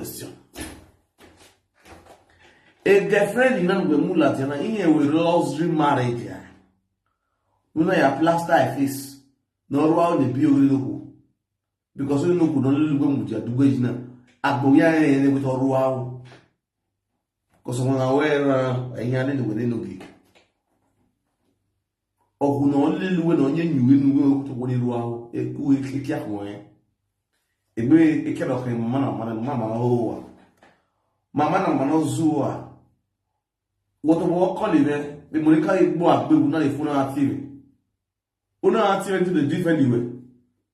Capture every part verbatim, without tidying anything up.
Question. A girlfriend in Nangwe Mulatiana in a luxury marriage. You know, you plaster a face. No, why would they be a little? Because you know, could only go with your duation. I go here and with a ruau. Because when I wear a hand in the way, no geek. Ọgwụ na ọlịlị iwe na onye nyiwe n'iwe okwute gwọrọ iru ahụ, ekwu ike ahụ ya. Egbe eke na ọkụ mama na mama, mama na ụwa. Mama na mama na zuwa. Wọ́n tó wọ́n kọ́ lè rẹ, bí mo ní ká igbó àgbéwu náà lè fún náà tì rẹ̀. Ó náà tì rẹ̀ tó lè dín fẹ́ nìwẹ̀.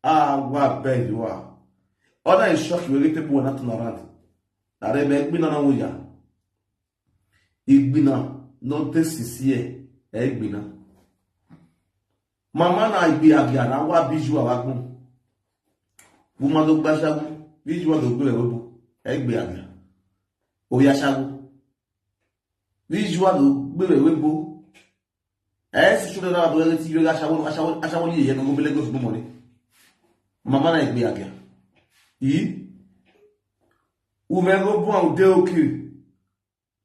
Á wà bẹ́ẹ̀ yìí wà. Ọ náà ìṣọ́kì wẹ́rẹ́ tẹ́ bú wọn náà tó náà rà ní. Ààrẹ bẹ́ẹ̀ gbé náà wọ́n yà. Ìgbìnà náà tẹ́ sì sí ẹ̀, ẹ̀ gbìnà. Mama na igbe agia na wa biju awagun. Woman do gbashagu, biju do gbere webo, ẹ̀ gbé agia. Oya shagu. Biju do gbere webo. Ẹ̀ sì ṣúlẹ̀ náà bọ̀rẹ̀ tí yóò ṣàwọ́ ṣàwọ́ ṣàwọ́ yìí yẹn gbogbo Lagos gbọmọ ni. Mama na igbe agia. Yìí. Women go born out dey okay.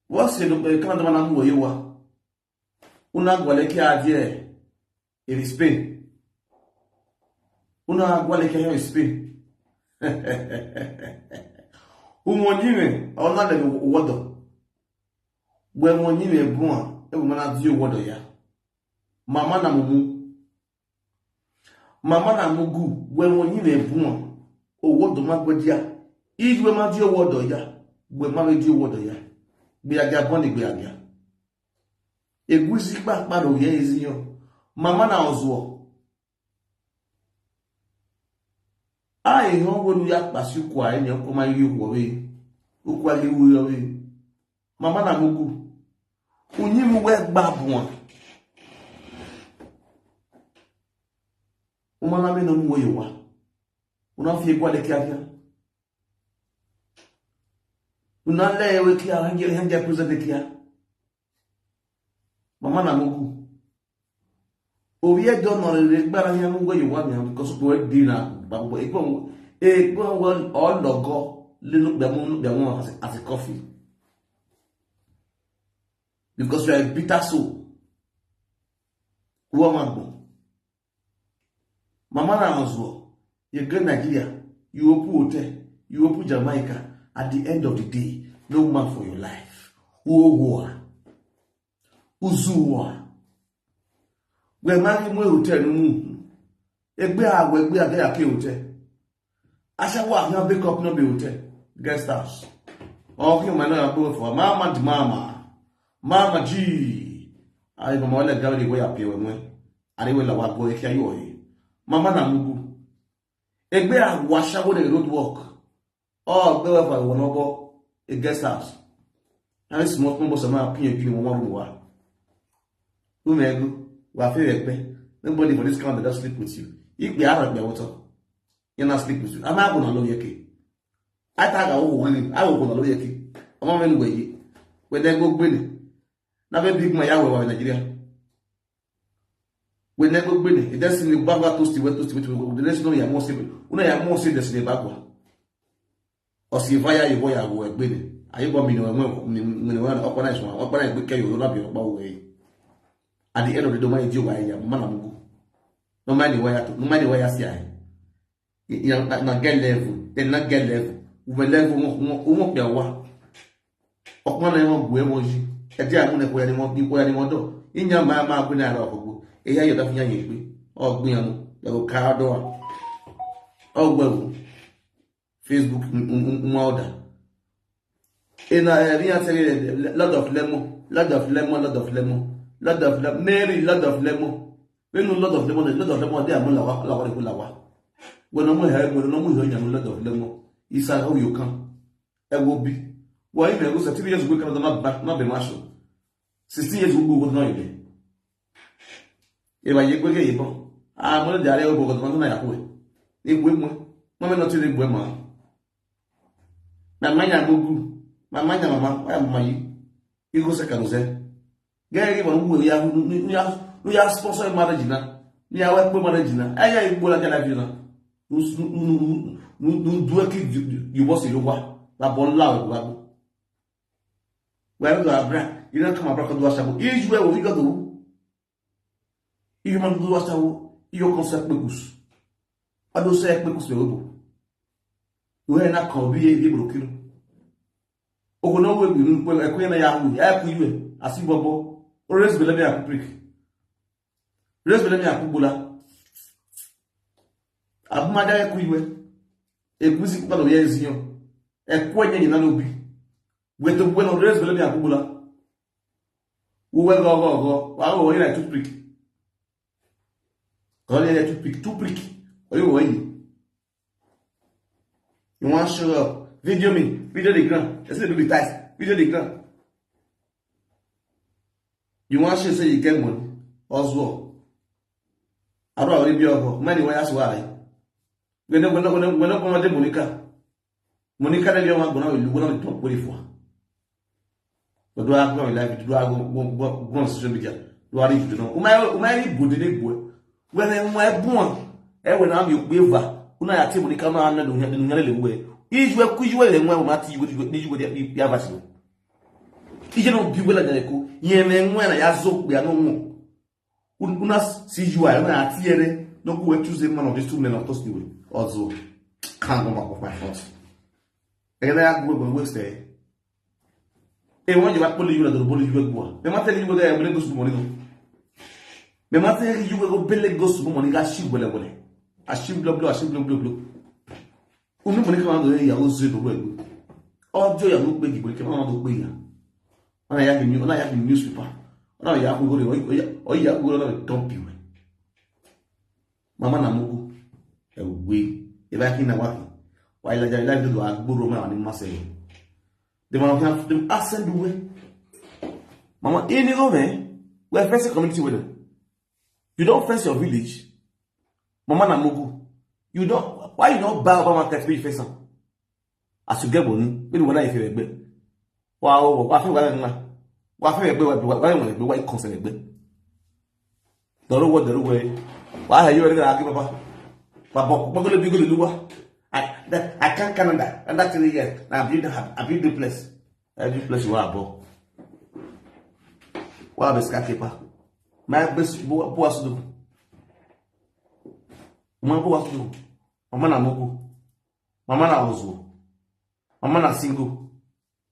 What's the number? Come on, man, I'm where you are. Una gwale ke adie in Spain. Una gwale ke in Spain. Umo nyime, ona le wodo. Gbe mo nyime bua, e mo na di wodo ya. Mama na mumu. Mama na mugu, gbe mo nyime bua. Owodo ma gbe dia. Igwe ma di wodo ya. Gbe ma di wodo ya. Gbe agia boni gbe agia. Egusi kpakparo ye eziyo. Mama na ozuo. Ai ho wonu ya kpasi ukwu a enye ọkụ ma iri ụgwọ we. Ukwu a iri ụgwọ we. Mama na mugu. Unyi mu we gba bua. Umana me no mu we wa. Una fi egwa le kia kia. Una le we kia, hange hange kuza le kia. Mama na mugu. Obi e don no le gbara ya mu go you want me because we dey na. But e go e go well all logo le look be mu look be mu as a coffee. Because you are a bitter soul. Who am I? Mama na ozuo, you go Nigeria, you open hotel, you open Jamaica. At the end of the day, no man for your life. Who who are? Uzuwa. We marry mwe hotel no mu. Egbe a we egbe a dey ake hotel. Ashawo a na bake up no be hotel. Guest house. Oh, you might not go for mama di mama. Mama G. Ai mama wale gawe di we appear we mwe. Ari we la wa go e kia yo e. Mama na mugu. Egbe a wa shawo the road work. Oh, go we for one obo. A guest house. And small small boss na pin pin one room wa. Who me go? Wa fe egbe. Nobody for this country that sleep with you. If they are be water. You not sleep with you. Am I gonna love you? I tag a whole I will gonna love you. I'm on way. When they go gbini. Na be big man ya we wa Nigeria. We ne go gbini. E dey sin ni bagwa toast we toast we we. The next no ya mo se. Una ya mo se dey sin bagwa. O si vaya yi boya wo gbini. Ayi bo mi no mo mi no wa o pa na so o pa na gbe ke yo la bi o pa we. At the end of the day, my deal wa ya mama na mugu. No mind the wire to, no mind the wire si ai. Ya na get level, then na get level. We level mo mo mo pe wa. Ọkùnrin náà wọ́n gbé wọn yìí. Ẹ jẹ́ àwọn ẹ̀kọ́ yẹn ni wọ́n bí kóyá ni wọ́n dọ̀. Ìyá máa máa gbé náà lọ ọ̀gbọ̀gbọ̀. Ẹ̀yà yọ̀dá fi yàn yín pé ọ̀gbìn àmọ́ ẹ̀rọ ká dọ̀ wá. Ọgbẹ̀wò. Facebook nwa order. Ina ẹ̀rí àti ẹ̀rí lot of lemon, lot of lemon, lot of lemon, lot of lemon, Mary, lot of lemon. When you lot of lemon, lot of lemon, they are more lawa, lawa, lawa. When I'm here, when I'm here, lot of lemon. It's how you come. Ẹ wo bí. Wọ́n yìí mẹ́rin sọ three years ago kan náà bá náà bẹ̀ máa ṣọ. Sixteen years ago wọ́n náà yìí. Ẹ bá yẹ pé kẹ́ yìí bọ̀. Àwọn ọmọdé àárẹ̀ ọ̀bọ̀ kan tó máa yà kú ẹ̀. Ẹ wo ẹ̀ mọ́. Mọ́mí náà ti rí ìbò ẹ̀ mọ́. Mama ya mugu. Mama ya mama. Why mama yi? You go second say. Gẹ́gẹ́ bí wọ́n wúwo ya who ya who ya sponsor marriage na. Ní àwọn ẹgbẹ́ marriage na. Ẹ yẹ ìgbó la jẹ́ la fi na. Nu du ẹ kí divorce ló wá. Baba ńlá ẹ̀ wá gbó. Wẹ́n ló abúlé, iná kan abúlé kan tó wá ṣàbò. Ìjú ẹ̀ wò, ìjọ tó wò. Ìjọ máa ń tó wá ṣàbò. Ìjọ kan sọ pé kùsù. Wọ́n tó sọ pé kùsù ẹ̀ wò. Ìwé ẹ̀ náà kàn bí ẹ̀ bí bòrò kírun. Ogo náà wò ẹ̀ bí nínú pé ẹ̀kú yẹn náà yà wò. Ẹ̀ kú ìwé. Àti bọ̀bọ̀. Ó rẹ́sì bẹ̀lẹ́ bí àkúpìrìkì. Rẹ́sì bẹ̀lẹ́ bí àkúgbòlá. Àbúmọ̀dá ẹ̀ kú ìwé. Èkú sí pípa lóye ẹ̀ sí yàn. Ẹ̀ kú ẹ̀yẹ̀ yìí náà ló bí. Wete bueno, rest bele mi akubula. Uwe go go go. Wa go yira toothpick. Go yira toothpick, toothpick. Oyo wo yi. You want show up? Video me, video the ground. Ese do the ties, video the ground. You want show say you get money? Oswald. Aro awori bi ogo. Many wires why? Wena wena wena wena kwa de Monica. Monica de wa gbona we gbona we to pori fo. But do a go live, do a go go go go on social media. Do a reach, you know. Uma uma ni good ni good. When we born. E we na mi gbe va. Una ya ti Monica na na do nya do nya le we. Ijwe ku ijwe le nwa ma ti ijwe ni ijwe de ya va si. Ije no bi we la de ko. Ye me nwa na ya zo gbe no mo. Un- Una see you are una atiere. No go we choose a man of these two men of us the way. Also, can't go back of my front. And then I go go waste there. E won je ba poli you na do poli you go. Me ma tell you go there, we go small money. Me ma tell you go bele go small money. Ga shi wele wele. Ashi blo blo, ashi blo blo blo. Unu money come out of here, o zero we. Ojo ya no pe di money come out of here. Ona ya the new, ona ya the newspaper. Ona ya ku go, o ya ku go na dump you. Mama na mugu. Ewe. E ba ki na wa. Wa ila ja ila do agboro ma ni ma se. The man of them accent the way. Mama, any go man. We face community with them. You don't face your village. Mama na mugu. You don't, why you don't buy over market where you face am? As you get money, maybe when I feel a bit. Wow, wow, I feel well. Wa fe gbe wa wa wa gbe wa concern gbe. Doro wo doro we. Wa ha yo re ga ki papa. Papa ko ko le bi go le wa. I that, I can't Canada. And that three years. Now I build the I build the place. I build place wa bo. Wa be ska kepa. My best bo bo asu. Ma bo asu. Mama na mugu. Mama na ozu. Mama na single.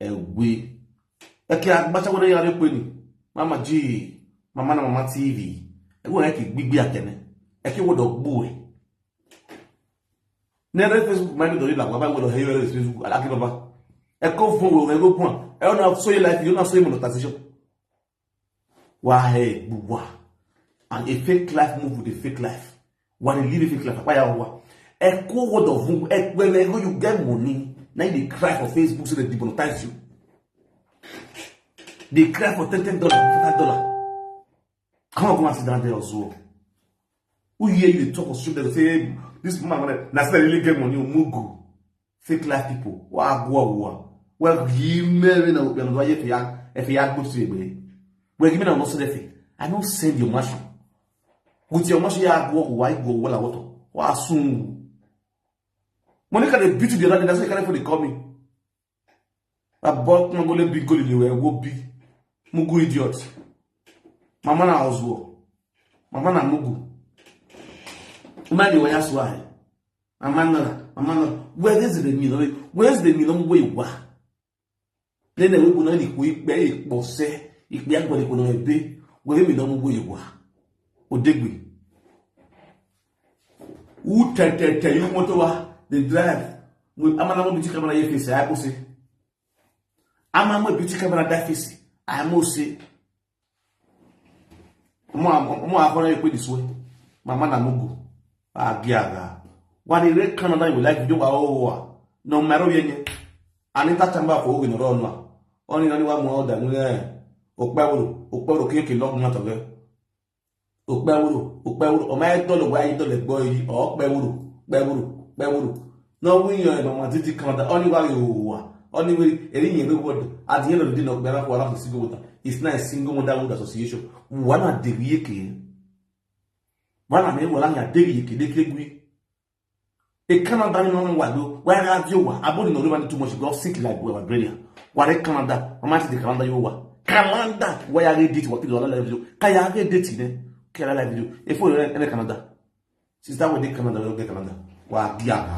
Ewe. Eke agbacha were ya re pe ni. Mama G. Mama na Mama T V. Ewe eke gbigbi akene. Eke wo do gbo e. Ne re Facebook ma ni do ri la baba wo do he yo re Facebook. Ala ki baba. E ko fo wo e go pon. E o na so life, you na so monetization. Wa he gbugba. And a fake life move with a fake life. Wa dey live a fake life. Apa ya wa. E ko word of who? E when e go you get money. Now you dey cry for Facebook so they demonetize you. They cry for ten ten dollar, five dollar. Come on, come and sit down there also. Who hear you dey talk of street? They say this man na say really get money. Mugu. Fake life people. Wa agwa wa. Well, give me na we no ye fi ya. If ya go to be. Well, give me na no say if. I don't send your mash. With your mash ya agwa wa go wala water. Wa soon. Monica dey beat you the other day. That's why you can't for the call me. Abok mangole big goli le we wo bi. Mugu idiot. Mama na ozuo. Mama na mugu. Mali wa yaswa. Mama na, mama na. Where is the meal? Where is the meal? Where you wa? Nene we kuna ni ku ipe ipo se. Ipe agbo ni kuna ebe. Where me no mu we wa. Odegbe. U te te te you motor wa. They drive. We amana mo biti camera ye face. I go say. Ama mo beauty camera da face. I mo say. Mo mo akona ye pe this way. Mama na mugu. Agiaga. Wa ni re Canada you like video wa o wa. No mero ye nye. Ani ta chamba ko ogun ro no. Oni oni wa mo da nle. Ope woro, ope woro keke log na to ge. Ope woro, ope woro. O ma e dole wa e dole gbo yi. Ope woro, pe woro, pe woro. No we yo e mama titi Canada. Oni wa yo wa. Oni we eri yen we word. At the end of the day, no gbera ko ala single mother. It's not a single motherhood association. Wa na de ye ke. Wa na me wa la ya de ye ke de ke gwi. Canada ni wọn wà ló wà radio wà abóni náà ló máa ní too much go sick like wà Australia wà rẹ Canada wọn máa ti di Canada yóò wà Canada wà yà rẹ date wà kí ló wà lálẹ́ video ká yà rẹ date yìí kí yà lálẹ́ video efo rẹ ẹnẹ Canada sister wey dey Canada wey dey Canada wà á di àbá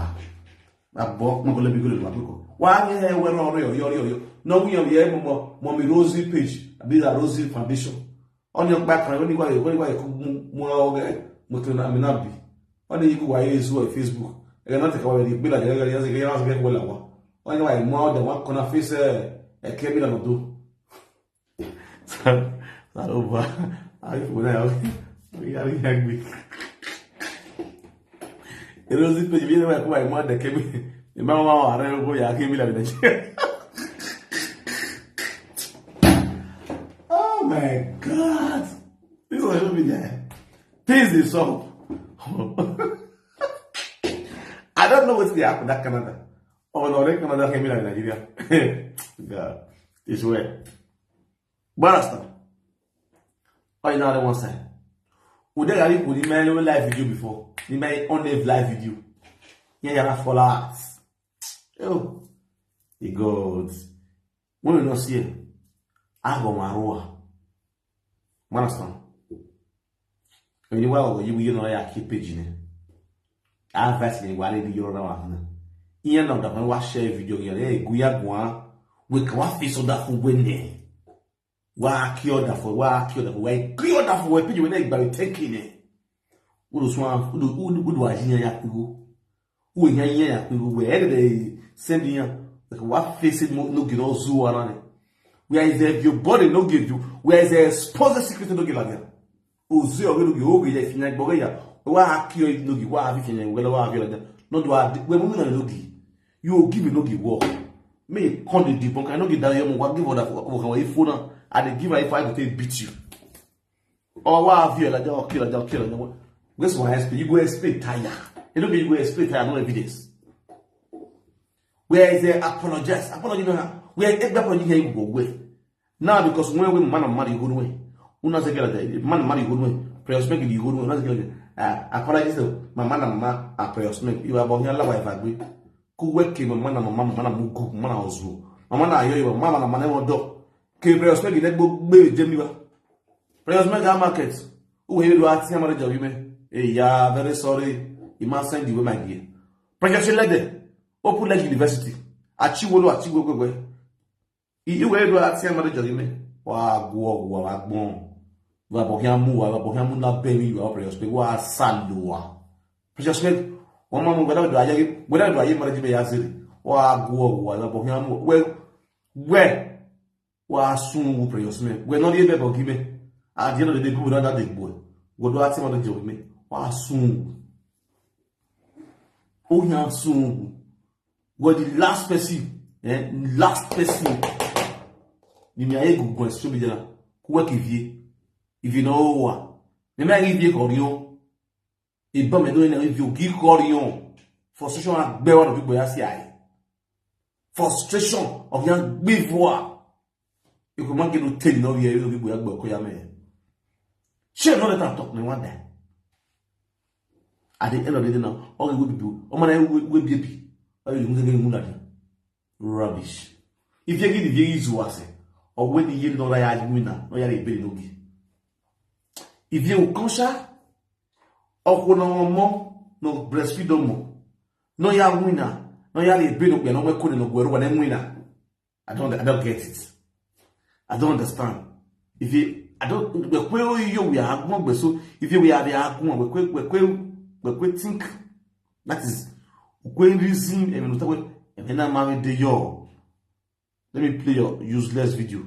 àbọ̀ mọ̀kọ́ lẹ́bi gbọ́dọ̀ lọ́wọ́ àpékọ̀ wà á ní ẹ wẹ́rọ ọ̀rẹ́ ọ̀yọ́ ọ̀rẹ́ ọ̀yọ́ náà wíyàn yẹ mọ̀ mọ̀ mi Rosie page àbí la Rosie foundation ọ̀nà ọ̀pá kan ó ní wáyé ó ní wáyé kó mú mú ọ̀rẹ́ mọ̀tò náà mi náà bì ọ̀nà yìí kó wáyé èso ẹ̀ Facebook ẹ̀rẹ́ náà tẹ̀ka wáyé gbé làjẹ́ ẹ̀rẹ́ yẹn ṣe kẹ́yẹ́ wá sí kẹ́kọ̀ọ́ làwọ̀ ọ̀nà wáyé mú ọ̀dà wọn kọ́nà fẹ́sẹ̀ ẹ̀kẹ́ bí lànà tó. Saloba, àrífò náà yà wí yà wí yà gbé. Èrè ó sì pé ìbí ẹ̀rọ ẹ̀kọ́ àìmọ́ ọ̀dà kẹ́mi ìmọ̀ wọn wà rẹ̀ kó yà kẹ́mi làbí nàìjíríà. Oh my God. This social media. Things dey sup. I don't know wetin dey happen that Canada. Oh no, that Canada came in Nigeria. God, it's well. Barasta. Oh, you know what I say? Ude gari kò ní mẹ́rin live video before. Ní mẹ́rin on live live video. Yeah, yeah, for that. Oh, the God. When you not see it, I go my roa. Manastan. When you are you you know I keep page in it. I advise you what you know now. Iye na da wa share video yẹn e guya gwa we ka wa fi so da fu we ne. Wa ki order for wa ki order for wa ki order for we page we ne gba we take in it. Wo do so wo do wo do wa yin ya ku. Wo yin ya ya ku we e de send yan. Like wa face it no gi no zu ara ne. Where is everybody no give you? Where is the exposed secret no give again? Ozi oge no gi oge ya finya gboge ya. Wa ki o no gi wa fi finya we wa fi la. No do a we mu na no gi. You give me no gi work. Me come the debunk. I no give that you wa give order for for for phone. I dey give her if I go take beat you. Or wa fi la ja kill la ja kill la. Guess what explain? You go explain tire. You know you go explain tire no evidence. Where is the apologize? Apology no ha. Where is the apology here you go where? Now because when we man and man you go where? Una say get that man and man you go where? Prayers make you go where? Una say get that. Ah, apologies to my man and man and prayers make you about here la wife agree. Ku we ke my man and my man and mugu man and ozu. My man and yo my man and man and do. Ke prayers make you go be jemi ba. Prayers make that market. Who you do at here marriage of you me? Hey, yeah, very sorry. You must send the way my gear. Pressure she let them. Open like university. Achiwolo achiwogwegwe. Iwe do ati amade jori me. Wa gwo gwo wa gbon. Wa bo ya mu wa bo ya mu na be mi wa precious pe wa salua. Precious pe won ma mu gada do aye gada do aye mare jibe ya ziri. Wa gwo gwo wa bo ya mu we we wa sun wu precious me. We no dey be bo gi me. At the end of the day people don't that dey boy. Go do ati amade jori me. Wa sun. O ya sun. Were the last person, eh, last person. Ni mi aye gugu esi obi jana. Kuwe kivie. If you know what. Ni mi aye kivie korion. Iba me do na review gi korion. Frustration agbe wa no bi boya si aye. Frustration of young bivwa. You could man get no tell no here you bi boya gbe ko ya me. Shame no let am talk me one day. At the end of the day now, all the way people, oh man, we we baby, all you going to get rubbish. If you get the very easy was or when the year no ya win na, no ya be no gi. If you come sha, or no more, no breastfeed no more, no ya win na, no ya be no no we ko no go ro na win na. I don't I don't get it. I don't understand. If you I don't we kwe o yo we are agbon gbe so if you we are the agbon we kwe we kwe we kwe think that is we kwe reason e me no ta we e me na ma we dey yo. Let me play your useless video.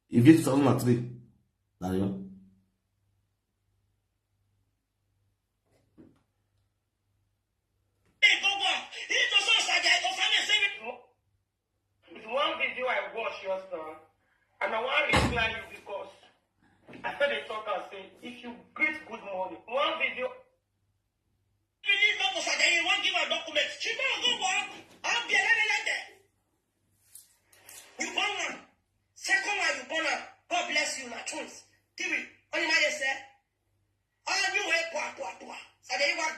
If you two thousand three na yo. It's one video I watch just now, and I want to reply you because I feel the talk and say, if you greet good morning, one video. You need not to say you won't give a document. She don't go work. I'll be a lady. You born one. Second one, you born one. God bless you, my twins. Three. Only my say. All you way, poor, poor, poor. So they want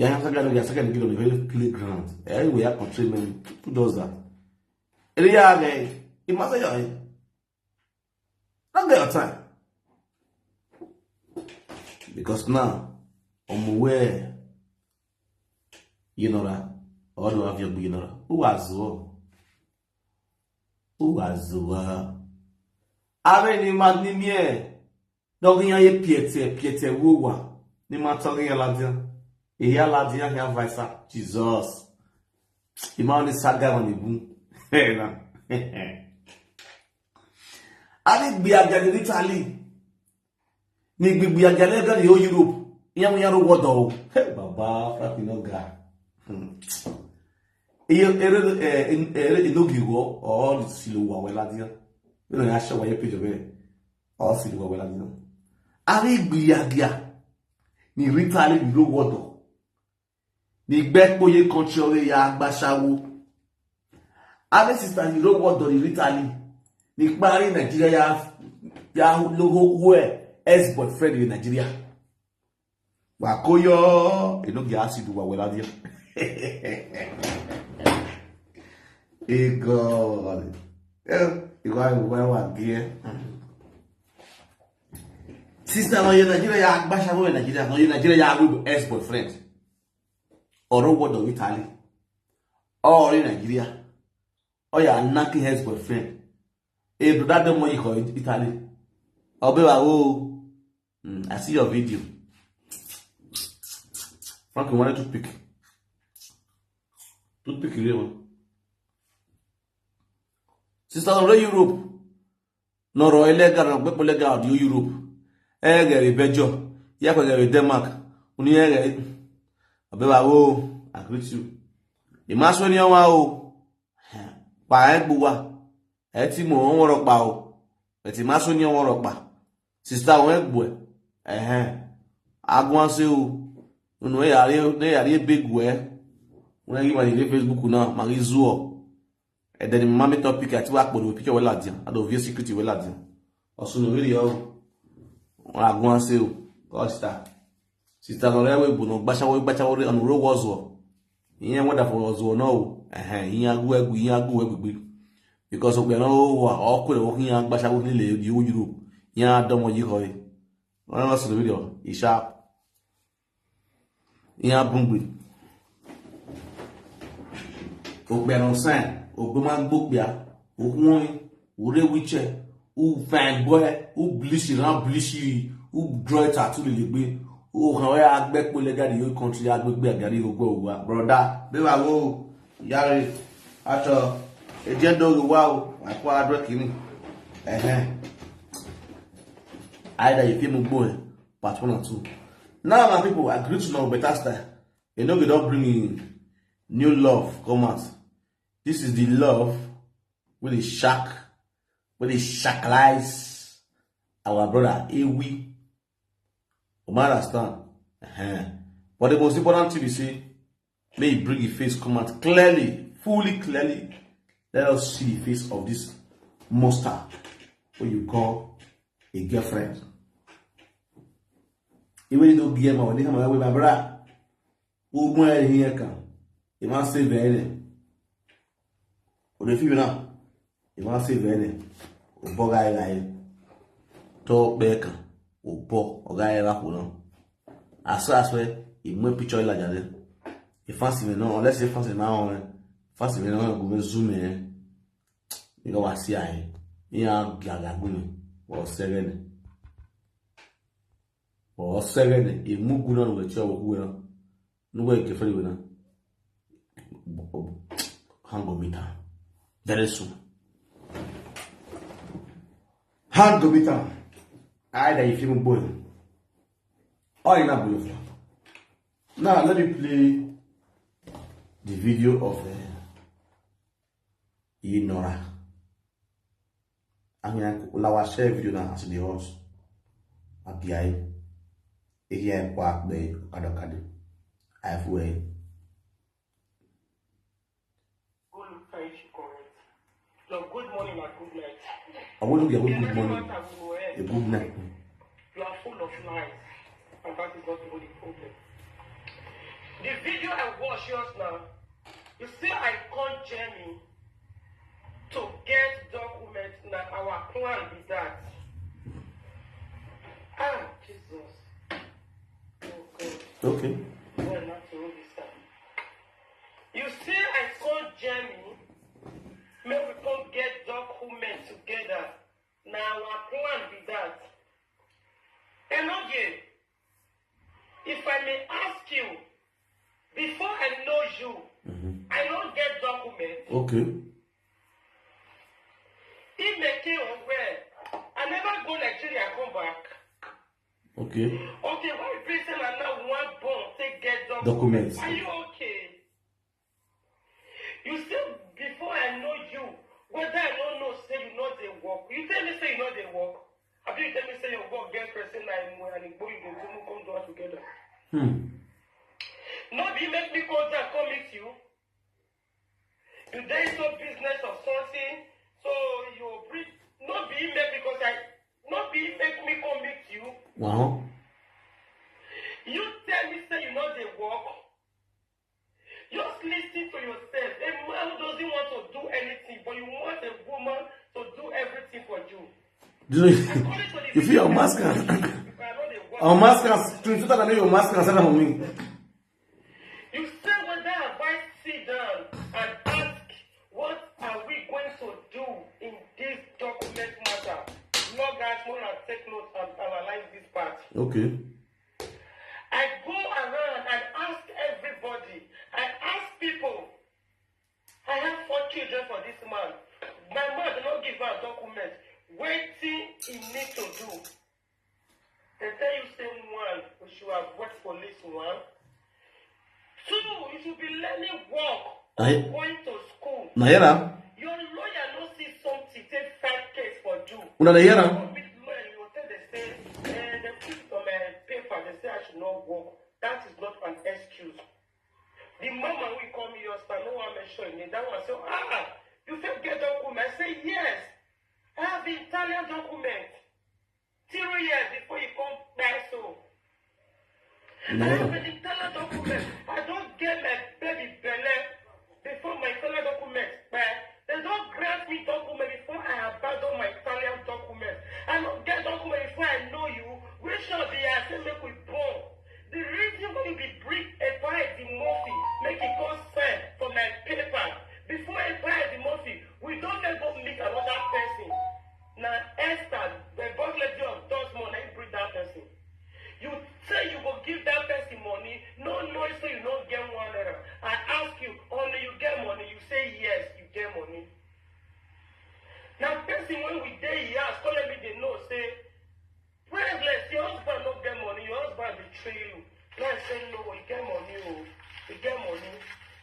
Yeah, I'm second, yeah, second kid on the very playground. Anyway, I control men. Who does that? Area, eh, it must say, eh, not get your time. Because now, I'm aware, you know that, or do have your, you know that. Who has what? Who has what? Ave ni ma ni mi e. Dog in ye piete, piete wuwa. Ni ma talking a ladian. E ya ladian ya vaisa. Jesus. Ima ni saga on the boom. Hey, na. Ani gbi aga ni Italy. Ni gbi gbi aga ni ga ni o Europe. Iya mu ya ro wodo o. Hey, baba, Frank no ga. Hmm. Iyo, ere, eh, in-, ere inogi wo, or silo wa wela dia. You know, ya show wa ye page of it. Or silo wa wela dia. Ari gbi ya gia. Ni Italy ni ro wodo. Ni gbe po ye country ore ya gba shawo. Ave sister ni ro wodo ni Italy. Ni pari Nigeria ya, ya logo we ex-boyfriend in Nigeria. Wa koyo, e no gi acid wa wela dia. E God. Eh, e wa wa wa gi. Sister, no, you Nigeria, ya gbasha wo Nigeria, no, you Nigeria, ya with ex-boyfriend. Or what of Italy? Or in Nigeria? Oh, yeah, knocking ex-boyfriend. Hey, brother, don't want you call Italy. I'll be like, oh, mm, I see your video. Frank, you wanted to pick. Toothpick, you know. Sister, no, Europe. No, ro elega, no, gbe elega of the Europe. Ege re Belgium. Ya ko ege re Denmark. Uni ege. Abe ba wo, I greet you. Imaso ni wa o. Pa e gbuwa. E ti mo won ro pa o. E ti maso ni won ro pa. Sister won e gbu e. Ehen. Agun ase o. Unu e yari, ne yari e begu e. Una gi ma ni Facebook na, ma gi zuo. E then mami topic ati wa polo picture wela dia. Ado vie secret wela dia. Osun no really o. Agun ase o. Go sister. Sister no rewe bu no gbashawo gbashawo re anu ro wozo. Iyen wada for wozo no o. Ehe, iyen agu egu, iyen agu egu gbe. Because ogbe no wa o ko le wo iyen gbashawo ni le di o Europe. Iyen adomo yi ko e. Won lo sunu video. Isha. Iyen abungbe. Ogbe no sen, ogbe ma gbo pia. Ohun ure wiche, u fine boy, u blishi ran blishi, u draw tattoo le gbe. O kan we agbe po le gadi yo country agbe gbe gadi yo gbo wa. Brother, be wa wo, yare, ato, e je do wa o, wa ko adre kini. Ehe. Either you feel mo gbo e, part one and two. Now, my people, I greet you now better style. You know, we don't bring in new love come out. This is the love with the shark, with the sharklize our brother Ewi. You might understand. Uh-huh. But the most important thing is say, may you bring your face come out clearly, fully clearly. Let us see the face of this monster who you call a girlfriend. Even though Guillermo, when they come away, my brother, who went here come, he must save any. O de fi na. E ma se vene. O bo ga ga e. To pe kan. O bo o ga e ra ku na. Aso aso e, e mu picture la jade. E fancy me no, unless e fancy na on. Fancy me no go me zoom e. E go wa si ai. E a ga ga gu me. O se vene. O se vene. E mu gu na no we cho wo ku na. No way ke fari wena. Hand go meet am. Very soon. Hand go meet am. I that you feel boy. Oh, you not boy. Now let me play the video of uh, Inora. Anya la wa share video na as the host. Abiai. Ehi ai kwa akpe okado kado. Ai fu e. Go look for issue correct. No, good morning and good night. I won't get good morning. A good night. You are full of lies, and that is not even the problem. The video I watch just now, you see, I call Jenny to get document. Now our plan be that. Ah, Jesus. Oh, God. Okay. Well, not to all this time. You see, I call Jenny, may we come get document together. Now our plan be that. And okay, if I may ask you, before I know you, I don't get document. Okay. He may came aware. I never go Nigeria, come back. Okay. Okay, why you say na now one born take get document? Documents. Are you okay? You say before I know you, whether I don't know say you know they work. You tell me say you know they work. Abi you tell me say your work get person like Imo and Igbo you go do come do am together. Hmm. No be make me come down come meet you. You dey so business of something, so you bring. No be make because I. No be make me come meet you. Wow. You tell me say you know they work. Just listen to yourself. A man who doesn't want to do anything, but you want a woman to do everything for you. Do you, you feel your mask? Our mask, twenty-two thousand, your mask, and for me. You say whether have I sit down and ask what are we going to do in this document matter? Lord guys, more and take note and analyze this part. Okay. I go around and ask everybody. I ask people. I have four children for this man. My man did not give her document. Wetin he need to do? They tell you say one, we should avoid police one. Two, you should be learning work, going to school. Na hear am? Your lawyer no see something take fight case for you. Una dey hear am? Meet lawyer, you go tell them say, eh, they put on my paper, they say I should not work. That is not an excuse. The mama who call me your son, no one mention him. That one say, ah, you fit get document. I say yes. I have the Italian document. Three years before you come back so. I have an Italian document. I don't get my baby belle before my Italian document. But they don't grant me document before I abandon my Italian document. I don't get document before I know you. Which of the I say make we born? The reason why you be bring Epa Edimofi make it come sign for my paper before Epa Edimofi, we don't let go meet another person. Now Esther, the boss lady of Dortmund, I bring that person. You say you go give that person money, no noise, so you no get one naira. I ask you, only you get money, you say yes, you get money. Now person when we dey here, call me they know say Praise less, your husband no get money, your husband betray you. Now I say no, you get money, oh, you get money.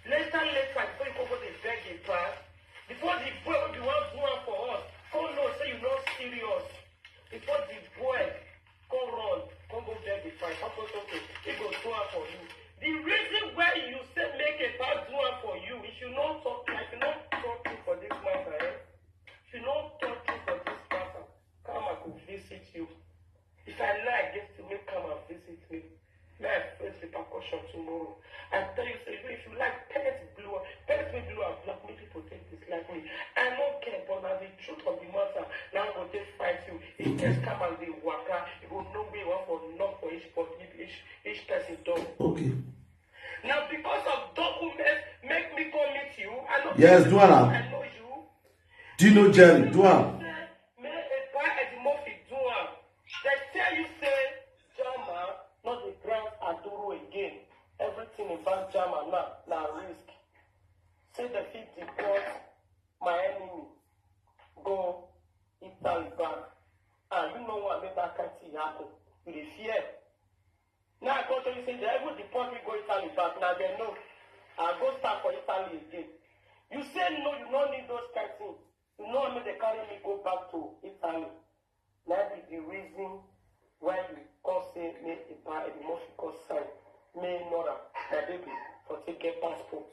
Later, later, before you go go dey beg a car, before the boy will be one do one for us, come know say you no serious. Before the boy come run, come go beg the car, come go talk to, he go do one for you. The reason why you say make a car do one for you, if you no talk, if you no talk for this matter, eh? If you no talk for this matter, come I go visit you. If I lie against you, make come and visit me. May I face repercussion tomorrow. I tell you, say, if you like, paint blue, paint me blue and black, make people take dislike me. I don't care, but now the truth of the matter, now I go take fight you. If just come and dey waka, you go know where you want for knock for each, for each, each person door. Okay. Now because of documents, make me come meet you. I know. Yes, do am. I know you. Do you know Jerry? Do am. May Epa Edimofi do am. They tell you say Jama no dey grant Aduru again. Everything about Jama now na risk. Say they fit deport my enemy go Italy back. And you know what make that kind thing happen. You dey fear. Now I come tell you say they even deport me go Italy back. Now they know I go start for Italy again. You say no, you no need those kind things. You know what make they carry me go back to Italy. That be the reason why you come say me Epa Edimofi come sign me Nora, my baby, for take get passport.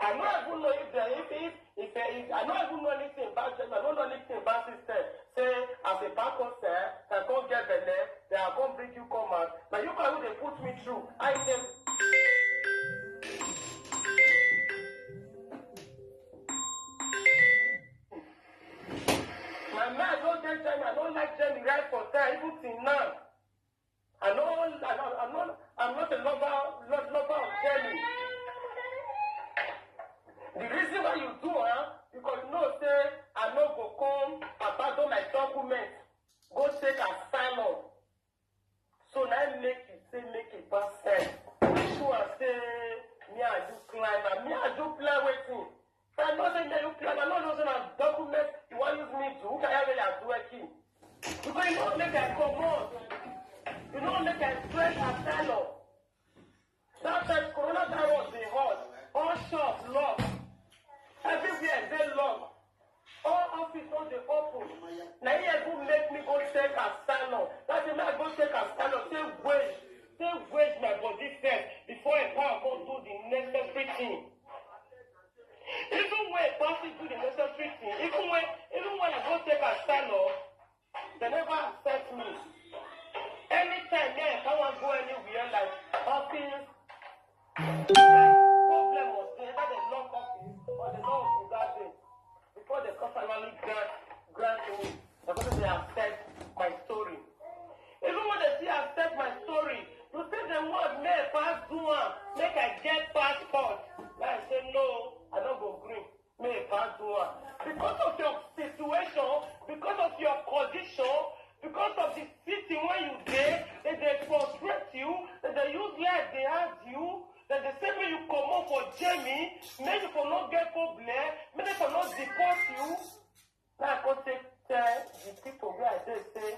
I no even know if they if if if I no even know anything about them. I no know anything about system. Say as a backup sir, I come get belle, then I come bring you come out. Now you Why would they put me through? I dem. My mind no dey Germany. I no like Germany right for time, even till now. I no, I no, I'm not, I'm not a lover, lo- lover of Germany. The reason why you do, huh? Because you know say I no go come abandon my documents, go take asylum. So now make you say make it pass time. Sure say me and you climb, and me and you plan wetin? I know say me and you plan, I no know say na document you wan use me do. Who can I really do again? Because you know make I comot. You know make I stress asylum. That time coronavirus dey hot. All shop lock. Everywhere dey lock. All office no dey open. Na him even make me go take asylum. That time I go take asylum. Say wait, say wait my body first before I go and go do the necessary thing. Even when I pass do the necessary thing, even when even when I go take asylum, they never accept me. Anytime me I can't want go anywhere like office, problem was there, either they lock office or they lock office that day. Before they come finally grant grant me, they go say they accept my story. Even when they still accept my story, you say the word make I pass do am, make I get passport. Now I say no, I no go gree. Make I pass do am. Because of your situation, because of your condition, because of the city where you dey, they dey frustrate you, they dey use life dey hard you, they dey say make you comot for Germany, make you for no get problem, make they for no deport you. Now I go take tell the people where I dey say,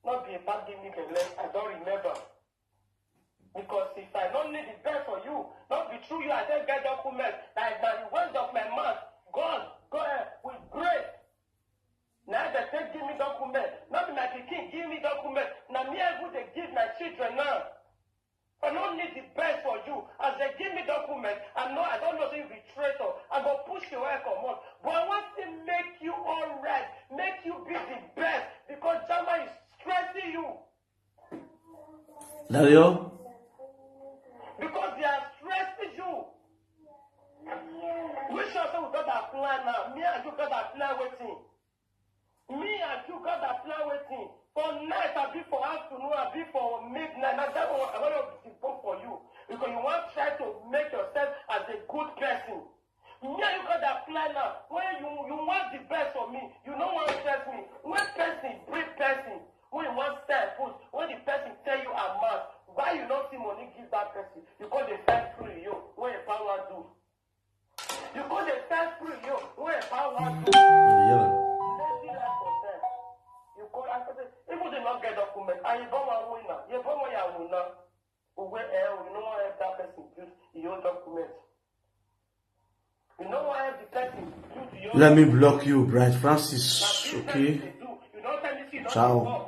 no be about give me belle, I don remember. Because if I no need the best for you, not be true you I take get document. Like na the words of my mouth, God, God eh, will grace. Now they take give me document. Not be my pikin give me document. Now me I go dey give my children now. I no need the best for you. As they give me document, I know I don't know say you be traitor. I go push you where comot. But I want to make you all right, make you be the best because German is stressing you. Dario, Because they are stressing you. We sure say we got that plan now. Me and you got that plan waiting. Me and you got that plan waiting. For night, I be for afternoon, I be for midnight. Now that one, I want to be for you. Because you want to try to make yourself as a good person. Me and you got that plan now. When you you want the best for me, you no want stress me. When person bring person, when you want style put, when the person tell you I'm mad, why you not see money give that person? You call the first free you. When you power do, you call the first free you. When you power do, Dario, lazy life for them. You call and say, even they not get document, and you born one winner, you born one winner. Where eh, you know what that person build your document. You know why the person build your let me block you, Bright Francis. Okay? You don't tell me see Ciao. Work.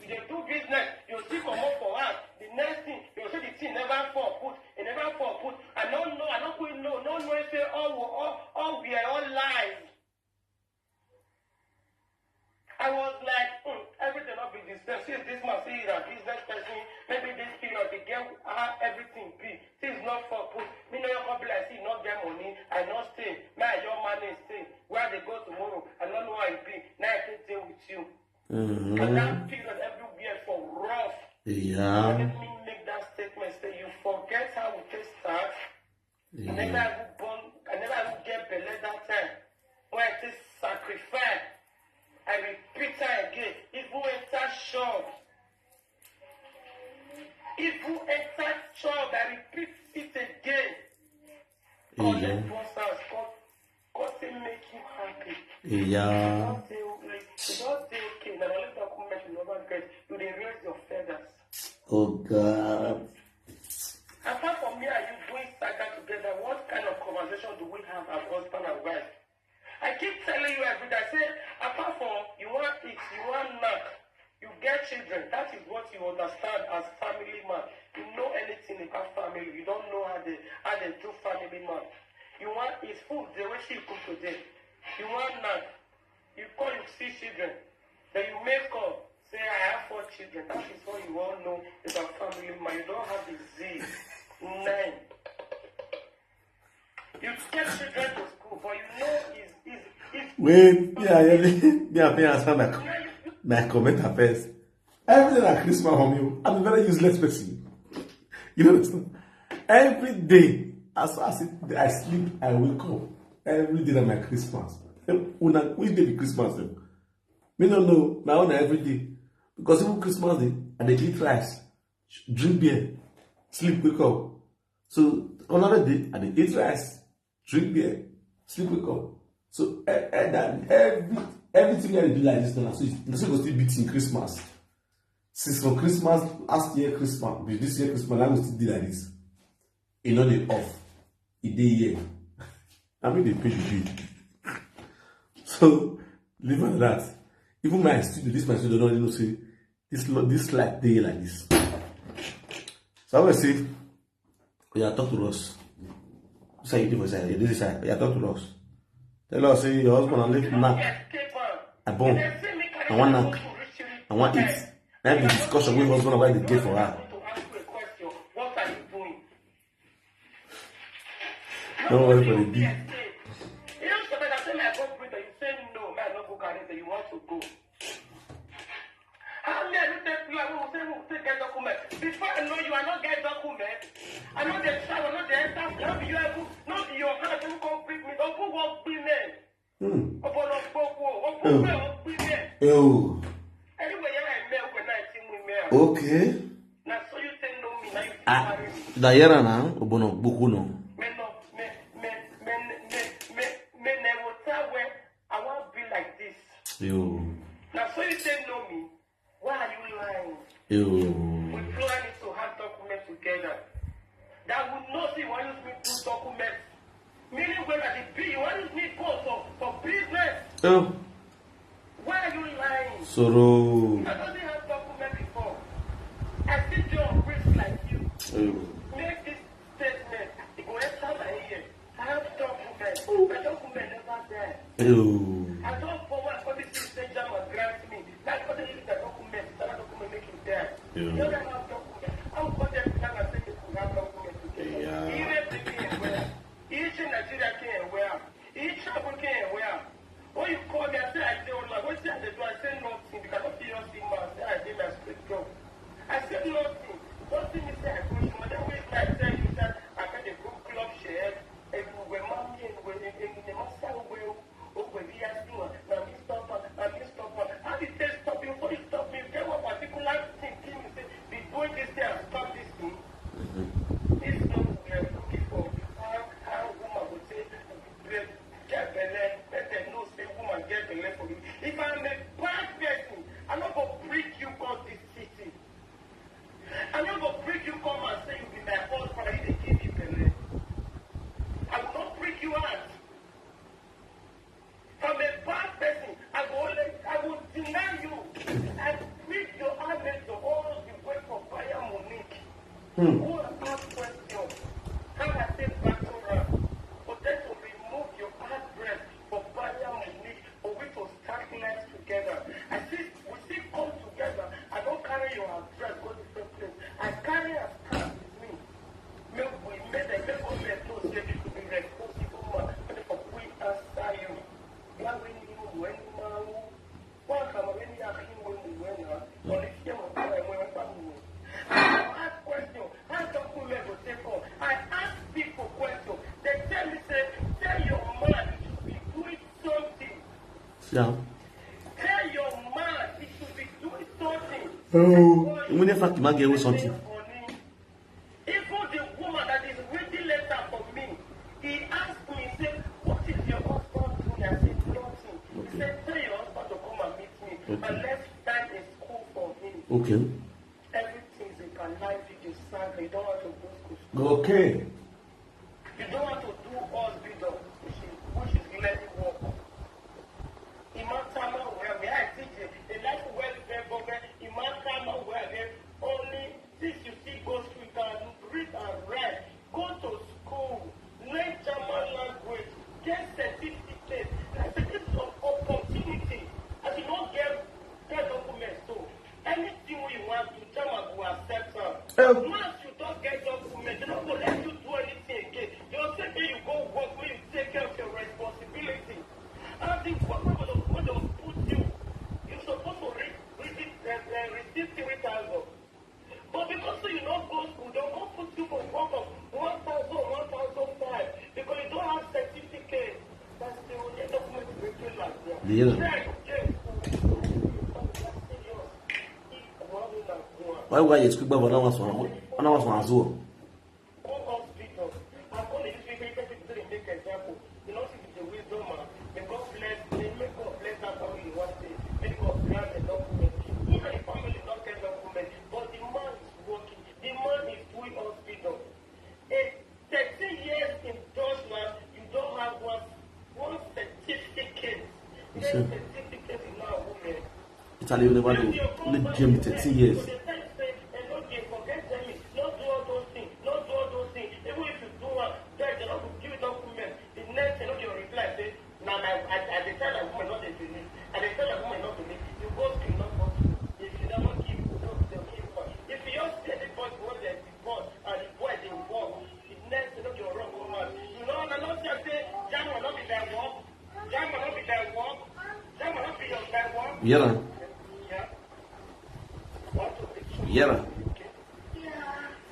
You dey do business, you still comot for house. The next thing, you see the thing never fall put, it never fall put. I don't know, I don't quit no, no no say all all all we are all lies. I was like, hmm, everything not be the same. Since this man say he's a business person, maybe this period the girl how everything be. Things not fall put. Me no come be like see not get money. I not stay. Now your money stay. Where they go tomorrow? I don't know how it be. Now I can deal with you. Mhm. But that period everywhere for rough. Yeah. Let me make that statement. Say you forget how we take start. I never Yeah. even born. I never even get belle that time. When I take sacrifice, I repeat her again. Even enter shop, even enter shop, I repeat it again. Collect Yeah. one house, come, come say make you happy. Yeah. Don't say okay. Don't say okay. Now only document you never get. You dey raise your feathers. Oh God. Apart from me and you doing saga together, what kind of conversation do we have as husband and wife? I keep telling you every day, I say, apart from you want eat, you want knock, you get children, that is what you understand as family man. You know anything about family, you don't know how they how they do family man. You want eat food, the way she cook today. You want knock, you call, you see children, then you make call, Say I have four children. That is what you all know about family man. You don't have the zeal. Nine. You take children to school, but you know is is is. Wait, yeah, yeah, yeah, me, I pay answer my, my comment at first. Everything at Christmas for me, I'm a very useless person. You know this? Every day, as I sit, I sleep, I wake up. Every day that my Christmas. Una, which day be Christmas? Then? Me no know. My own na every day. Because even Christmas day, I dey eat rice, drink beer, sleep, wake up. So another day, I dey eat rice, drink beer, sleep, wake up. So e- e- that every everything wey I dey do like this now, so e- so e go still beat in Christmas. Since for Christmas, last year Christmas, be this year Christmas, I go still dey like this. E no dey off. E dey here. I mean, they pay the bill. So leave am like that. Even my studio, this my studio, don't even say this lo- this light dey like this. So I will say, you are talk to us. Say you do for side, you do this side. You are talk to us. Tell us say your husband and live knack. I born. I want knack. I want eat. That be discussion with husband and wife dey get for her. Don't worry for the big. You know, sometimes I say, "I go bring," but you say, "No, man, I no go carry," but you want to go. How me, I no take you, I will say, "Who take get document?" Before I know you, I no get document. I no dey travel, I no dey enter, no be you, I go, no be your hand, you come bring me, don't put work bring me. Hmm. Obono gbogbo, Oh. Ogbogbo, Ogbogbo. Oh. Anyway, yeah, I met when I see me, man. Okay. Now, so you take know me, now you Ah, marry me. Na yara na, Obono gbogbo no. Me no, me, me, me, me, me, me, me, water where I want be like this. Yo. Now, so you take know me. Why are you lying? Yo. We plan is to have document together. That would not see why you me do document. Meaning when I did be, you want me go for, for business. Oh. Why are you lying? Soro. I don't have document before. I still do on risk like you. Oh. Make this statement. It go enter my ear. I have document. My document never die. Oh. I don't forward policy say Jama grant me. Like what they use the document, the document make him die. Yeah. You don't have document. How could they plan and say you could have document together? Yeah. He raped me as well. He reach Nigeria came well. He travel came well. When you call me, I say I dey online. Wetin I dey do? I say nothing because I no fit just see man. Say I dey my street job. I say nothing. Nothing me say I go show. Then which night tell you that I can dey go club share everywhere. Man, me anywhere, anywhere. Man, say well. Oh, when we ask you, now me stop am. Now me stop am. How did they stop you? Before you stop me, you get one particular thing. Thing you say, be doing this thing and stop this thing. This is not what we are looking for. How how woman go say, get belle, let them know say woman get belle for you. If I'm a bad person, I no go bring you come this city. I no go bring you come and say you be my husband, you dey give me belle. I will not bring you out. I'm a bad person. I go only, I will deny you. I bring your address to all the way for Bayern Munich. Hmm. Go and ask questions. How I take back to her? For them to remove your address for Bayern Munich, for we to start life together. I see, we still come together. I don't carry your address, go different place. I carry a card with me. Make we make them make us let know say you be responsible man. Make dem for quick answer you. Why we need you when you man? Why come when you are him when you when you are? Only fear of time when you are. I ask question. How document go take come? I ask people question. They tell me say, tell your man he should be doing something. Yeah. Tell your man he should be doing something. Oh, even if I can get something. Even the woman that is reading letter for me, he asked me, he said, what is your husband doing? I said, nothing. He Okay. said, tell your husband to come and meet me. Okay. And let's time in school for him. Okay. Everything is a live video saga. You don't want to go school. Okay. You don't want to do us video, which is which is really work. Imantama well, may I teach you? The life well very well. Imantama well, only this you see go through, you can read and write. Go to school, learn German language, get certificate. I say this is an opportunity. As you don't get get documents, so Dey hear am? Why why you speak about that one? That one as well. Thirteen years in Deutschland, you don't have one, one certificate. You see? Certificate in our women. Italy will never do. Only Germany thirteen years. So the time say, and no dey forget Germany, no do all those things, no do all those things. Even if you do one, then they no go give you document. The next thing, no dey reply say, na my, I, I dey tell my woman not to believe. I dey tell my woman not to believe. You go school, not go school. If you never give, you no go give. If you just see anybody wey dey divorce and the boy dey work, the next thing no dey run go mad. You know, na no tell say German no be their work. German no be their work. German no be your their work. Yeah. Yeah. One, two, three, four. Yeah.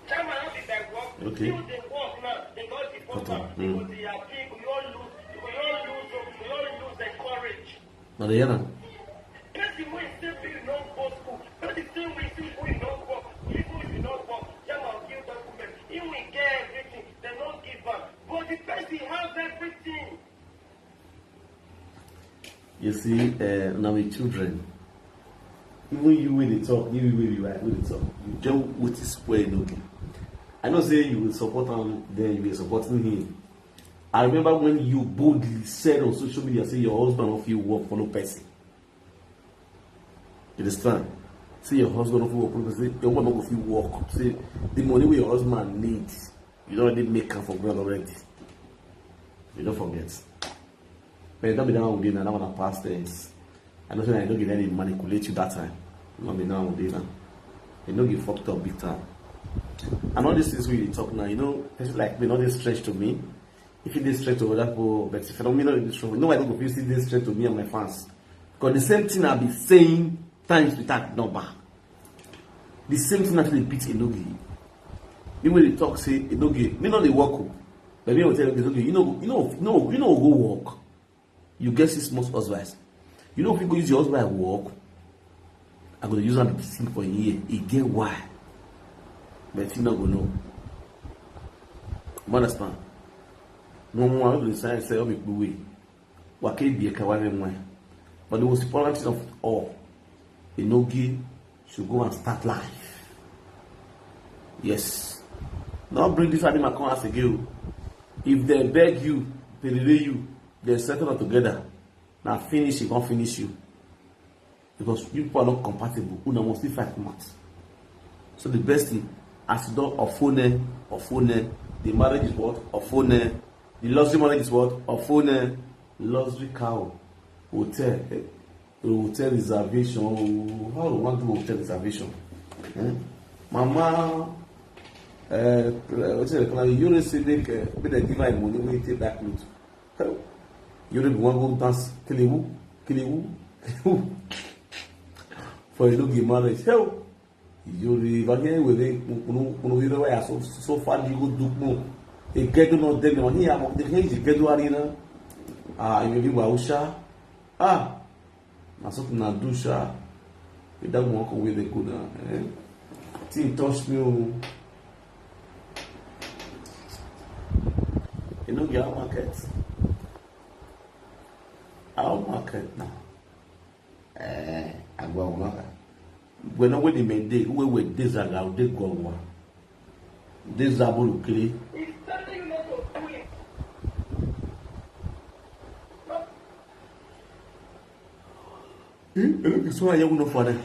German no be their work. Okay. Still dey work now. They don divorce am. Cut am. Mm. Because they are big. We all lose. We all lose. We all lose the courage. Now they hear am. Person wey say make you no go school, no the same way say wey you no work, even if you no work, German give document, he will get everything, they no give am. But the person has everything. You see, uh, now with children, even you wey dey talk, you wey dey write, wey dey talk, you get wetin spoil no get. I know say you will support am, then you will supporting him. I remember when you boldly said on social media, say your husband no fit work for no person. You understand? Say your husband no fit work for no person. Say your woman no go fit work. Say the money wey your husband need, you don already make am for ground already. You don't forget. But e don be that one we dey now, that one na past tense. I know say I no get any manipulate you that time. No be now we dey now. E no get fucked up big time. And all these things we dey talk now, you know, person like me, no dey strange to me. If you dey strange to other people, but if I don't mean no dey strange, no, I don't go feel still dey strange to me and my fans. Because the same thing I be saying times without number. The same thing actually beat Enogi. You wey dey talk say Enogi, me no dey work o. But me I go tell Enogi, you know, you know, you know, you know, go work. You get six months husband. You know if you go use your husband work, I go dey use am to sing for him ear. E get why. But he no go know. You understand? No more, I don't decide say, "Oh, me go away." Wake be a kawari mwe. But the most important thing of all, Enogi should go and start life. Yes. Now bring this animal come as again. If they beg you, they delay you, they settle up together. Now finish, it can't finish you. Because you people are not compatible. Una must be fight comot. So the best thing, as you don ofone, ofone, the marriage is what? Ofone. The luxury marriage is what? Ofone. Luxury cow, hotel, eh, hotel reservation. Oh, how we want to do hotel reservation? Eh? Mama, uh, what's it called? You say make, uh, make they give her money, we take that clothes. Hell, you don't want to go dance, kelewu, kelewu, kelewu. For a luxury marriage. Hell, you dey, if I hear we dey, kunu, kunu, you know why so, so far you go do more. E get no dey no here, but the thing is get do arena. Ah, you be Bausha. Ah, na something na do sha. E that one come wey dey go down. Eh? Thing touch me o. You no get our market. Our market now. Eh, agwa umaka. When I wait in my day, we were this and I would go over. This is a bulu kili. Eh, eh, so I don't know for them.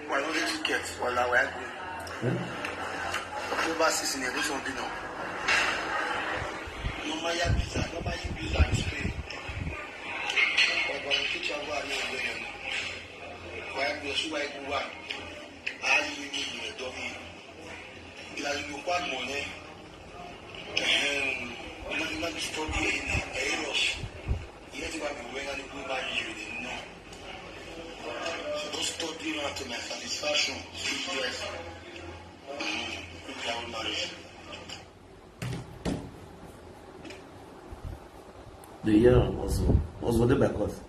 Why don't you get? Well, I will agree. Eh? October six in this one, you know. No, my visa, no, my visa is free. But when you travel, I don't know. Why, why, why, why? Ayi ni mi do mi. Ila ni mo pa mo ne. Ehem. Ina ni ma study e ni e rush. Iye ti ba mi we na ni ku ba yi ni no. So don't study na to my satisfaction. Yes. Mm. Look at our marriage. The year was was what they back was.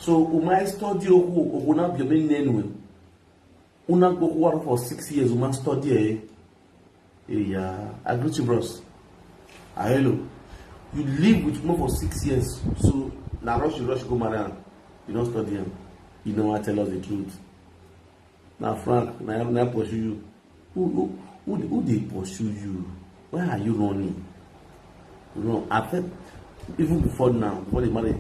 So, uma study oku, oku na bi omi nenu. Una go work for six years, uma study eh. Yeah, I greet you, bros. Ah, hello. You live with woman for six years, so na rush you rush go marry am. You no study am. You no wan tell us the truth. Na Frank, na na pursue you. Who who who dey- who dey pursue you? Why are you running? You know, I felt even before now, before the marriage.